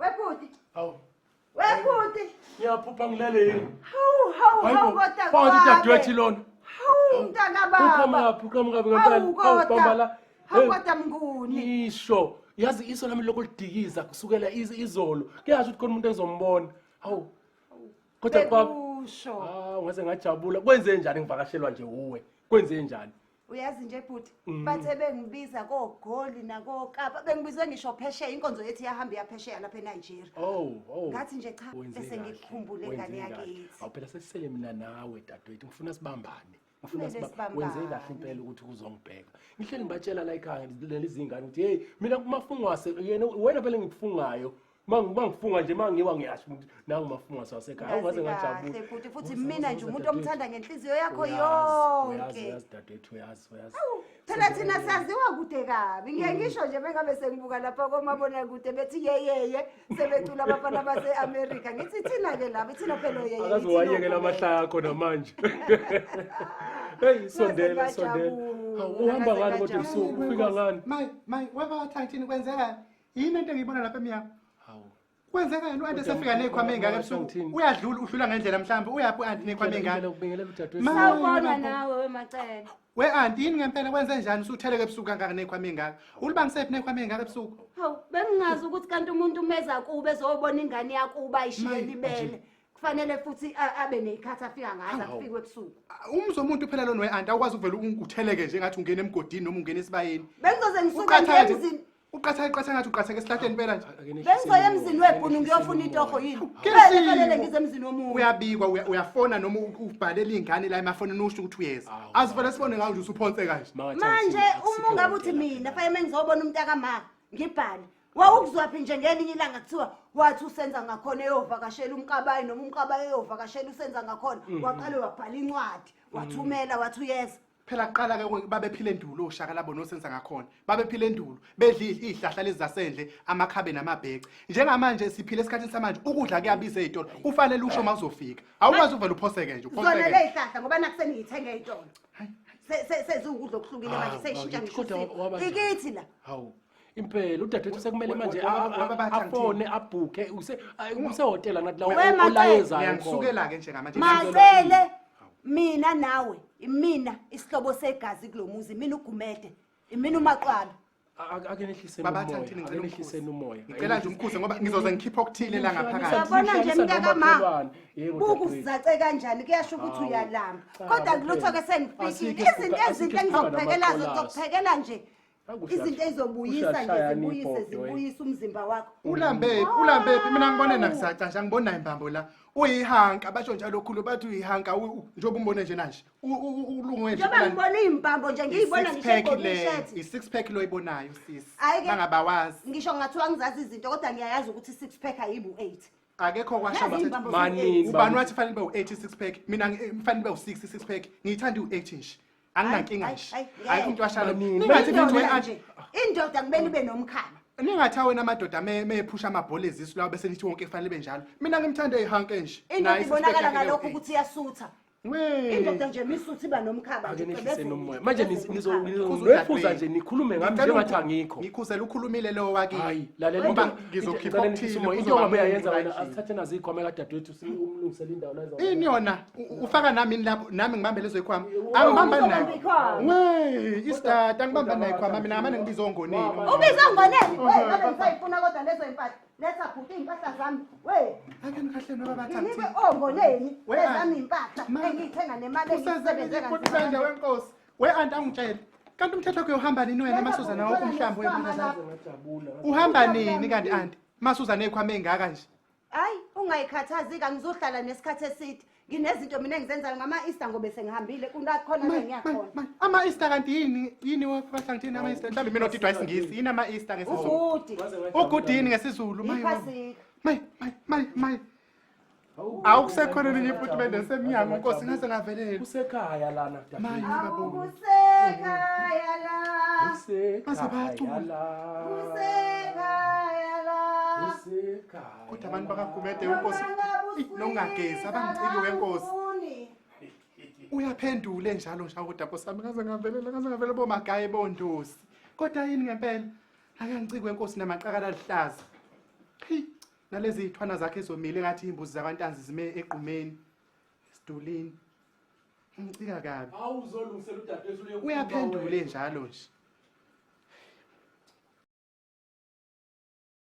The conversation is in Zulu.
Webhuti, Hawu, webhuti. ngiyaphupha ngilele yini? Hawu, hawu, Hayibo, hawu kodwa. phakathi udadewethu Qwabe. lona. Hawu mntaka baba. Uqhamukaphi, uqhamukaphi ngempela? Hawu Hawu, kodwa. bamba la. Hawu Hey. kodwa Mnguni. Isho, yazi iso lami lokho lidikiza kusukela izolo. Kuyasho ukuthi khona umuntu ezombona. Hawu. Kodwa baba, Bekusho. ah, ngaze ngajabula. Kwenze njani ngivakashelwa nje uwe? Kwenze njani? Uyazi nje bhuti, bathe bengibiza koGoli nakoKapa, bengibizwe ngisho phesheya, inkonzo yethu iyahamba iyaphesheya lapha eNigeria. Oh. Ngathi nje cha, Wenze bese kahle, ngikukhumbule wenze ngane kahle. yakithi. Awu phela sesisele mina nawe dadewethu, ngifuna sibambane. Ngifuna Kumele wenze kahle sibambane. impela ukuthi uzongibheka. Ngihleli ngibatshela la ekhaya lezi zingane ukuthi hey mina kumafungwase yena wena phela ngikufungayo. Mangifunga nje mangiwa ngiyasho ukuthi nangu mafungwase wasekhaya. Awu ngaze Ngazi ngajabula. kahle bhuti, futhi Woza, mina woza, nje woza, umuntu dadewethu. omthanda ngenhliziyo yakho Uyazi, yonke. uyazi dadewethu, uyazi, uyazi. Phela thina saziwa kude kabi. Ngiye ngisho nje bengabe sengibuka lapha komabonakude bethi yeyeye sebecula abafana base-America. Ngithi thina-ke labo, thina phela oyeyeye. Akaze wayekela amahlaya akho namanje. Hey, sondela, sondela. Hawu, uhamba ngani kodwa ebusuku? Ufika ngani? Mayi, mayi, webathathini kwenzekani? Yini into engiyibona lapha emnyango? Hawu. Kwenzekani u-anti Kodwa esefika ney'khwama ey'ngaka ebusuku? Thini? Uyadlula, udlula ngendlela mhlawumbe, uyaphi u-anti ney'khwama ey'ngaka? Indlela ukubingelela udadewethu. Sawubona Mayi, nawe wemacele. We-anti, yini ngempela kwenze njani usutheleke ebusuku kangaka ney'khwama ey'ngaka? Ulibangisephi ney'khwama ey'ngaka ebusuku? Hawu, bengingazi ukuthi kanti umuntu umeza kuba ezobona ingane yakuba ayishiye Mayi, libele. Kufanele futhi abe ney'khathi afika ngazo Hawu. akufikwe ebusuku. Umzi womuntu phela lona we-anti awukwazi ukuvele utheleke nje ngathi ungena emgodini noma ungena esibayeni. Bengizoze ngisuke Uqatha ngiye nje, emzini. uqatha qatha ngathi uqatheke esihlahleni impela nje. Ake nehliseni Bengizoya umoya, emzini ake webhunu nehliseni ngiyofuna umoya. itoho yini? Ke Vele simo. fanele ngize emzini womuntu. Uyabikwa, uyafona noma ubhalele iy'ngane la emafonini usho ukuthi uyeza. Awu. Azivele sibone ngawe nje usuphonse kanje. Manje Manje uma ungabe uthi mina fanele mengizobona umntakama ngibhale. Wawukuzwaphi nje ngelinye ilanga kuthiwa wathi usenza ngakhona eyovakashela umkabayi noma umkabayi eyovakashela usenza ngakhona waqale wabhala incwadi wathumela wathi uyeza. Phela kuqala ke babephila endulo oshaka labo nosenza ngakhona. Babephila endulo bedla iy'hlahla lezi zasendle amakhabe namabhece. Njengamanje siphila esikhathini samanje ukudla kuyabiza ey'tolo. Kufanele usho uma uzofika. Awukwazi uvele uphoseke nje, Zona uphoseke. ley'hlahla ngoba nakuseni ngiyithenga ey'tolo. Seziwukudla okuhlukile manje Hawu, seyishintsha bakithi, ngisho kodwa isimo. waba njani? Ikithi la. Hawu. Impela udadewethu sekumele manje Waba afone abhukhe usehhotela nathi la We Macele. olayezayo khona. Ngiyangisukela-ke njengamanje. Macele mina nawe imina isihlobo segazi kulomuzi imina uGumede imina uMaqwabe. Ake nehliseni Baba umoya. Thantini, Ake ngicela nehliseni umoya. Ngicela nje umkhuze ngoba ngizoze ngikhiphe okuthile la ngaphakathi. Uyabona nje Nihlanganisa mntakama nomakhelwane. Yebo, buka dadewethu. uzace kanjani kuyasho ukuthi Hawu. uyalamba. Cha, Kodwa kulutho ke Asikho sengifikile isibuka- izinto asikho ezinhle isibuka engizokuphekela zo namaqolazo. ngizokuphekela nje Hawu, izinto ezobuyisa nje ushayani zibuyise ibhodwe. zibuyise umzimba wakho. Ulambe, ulambe mina ngibone nakusaca nje angiboni nayo imbambo la. Uyihanka basho njalo khulu bathi uyihanka njengoba umbone nje nanje. Ulungwe nje. Njengoba ngibona iy'mbambo nje ngiyibona ngisho egobishethi. I-six pack lo ibonayo sis. Hhayi-ke. Bangabawazi. Ngisho ngathiwa ngizazi izinto kodwa ngiyayazi ukuthi i-six pack ayibi u-eight. Akekho kwasho Nazi bathethe. iy'mbambo Manini. ziwu-eight. Ubani wathi fanele ube u-8 six pack? Mina fanele ube u-6 six pack. Ngiyithanda u-8 nje. Anginankinga Hayi, nje. hayi, Ayikho umuntu washalo. Manini. Ningathi futhi Indoda we-anti nje, indoda kumele ibe nomkhaba. Ningathi awena amadoda mephusha amabhola ezisu lawo bese nithi wonke kufanele benjalo. Mina ngimthanda eyihanke nje. Indoda Naye i-six pack ibonakala yakhe leyo ngalokho eight. ukuthi iyasutha. We. Indoda nje misutha iba nomkhaba Ake nje, nehliseni icebezele umoya. nje, Manje icebezele umkhaba. nizonephuza nje nikhulume ngami Ngicela njengathi angikho. Ngikhuzela ukhulumile lo wakini. Hayi, lalela Ngoba into ngizokhipha ngicela nihlise okuthile umoya. Into kuzoba ongabe uyayenza muncu wena la endlini. asithathe nazo iy'khwama kadadewethu simlungisele indawo la ezoba- Ini yona ufaka nami ini lapho nami ngibambe lezo yikhwama. Uzobe Angibamba nayo. ikhwama. We, isitata angibamba nayo ikhwama mina ngamane ngibiza ongoneni. Ubiza ngoneni? We, ngabe ngisayifuna kodwa lezo iy'mpahla. Letha bhuti iy'mpahla zami. We, Ake nikhahle noba nginikwe bathathini. ongoneni We, ezami iy'mpahla Ma- engiyithenga nemali engiyisebenze Usezele kanzima. wenkosi. We anti angitshele. Kanti umthetho wakho uhamba nini wena masuza nawo umhlambi wempahla zakho? Ngajabula. Uhamba nini kanti anti? Masuza nezikhwama ezingaka nje. Hayi, ungayikhathazi angizohlala nesikhathi eside. Nginezinto mina engizenzayo ngama-Easter ngobe sengihambile kunakhona la ngiyakhona. Ama-Easter kanti yini yini wabahlangithini ama-Easter? Mhlawumbe mina odidwa isiNgisi yini ama-Easter ngesiZulu? Ugudi. Ugudi yini ngesiZulu? Mayi Iphasika. mayi mayi mayi mayi. Awukusekhona elinye iputumende esemnyango Nkosi ngaze ngavelelwa. Kusekhaya lana Mayi dadewethu. babu. Kusekhaya la. Baze Kusekhaya bayacula. la. Kusekhaya la. Kusekhaya. Kodwa abantu bakaGumede wenkosi nongagezi abangiciki wenkosi. Uyaphendula enjalo nje kodwa Nkosi yami ngaze ngavelela ngaze ngavelela bomagaye bondosi. Kodwa yini ngempela? Akangiciki wenkosi namaqakala alihlaza. Hey. Nalezi iy'thwana zakhe ezomile engathi iy'mbuzi zakwantanzi zime egqumeni esidulini. Ngicika kabi. Awuzolungisela udadewethu leyo. Uyaphendula enjalo nje.